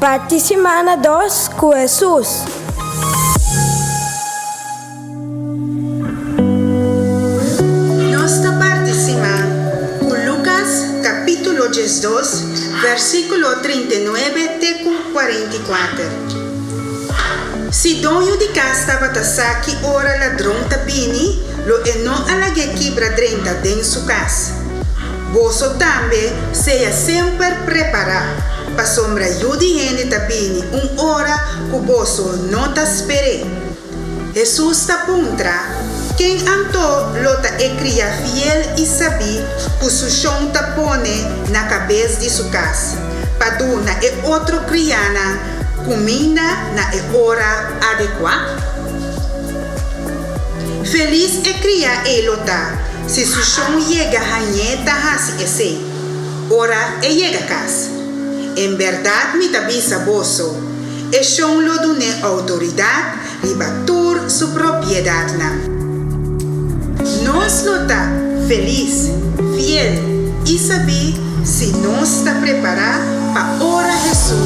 Parti simana dos ku Hesus. Nos ta parti siman ku Lukas kapítulo 12, versíkulo 39 te ku 44. Si doño di kas tabata sa ki ora ladron ta bini, lo e no a lag'é kibra drenta den su kas. Boso tambe sea semper prepará, pasobra Yu di hende ta bini un ora ku boso no ta sper'é. Hesus ta puntra, Ken anto lo ta e kriá fiel i sabí ku su shon ta pone na kabes di su kas, pa duna e otro kriánan kuminda na e ora adekuá? Felis e kriá ei lo ta si su shon yega hañ'é ta hasi esei, ora e yega kas. En bèrdat mi ta bisa boso, e shon lo dun'é outoridat riba tur su propiedatnan. Nos lo ta felis, fiel i sabí si nos ta prepará pa ora Hesus.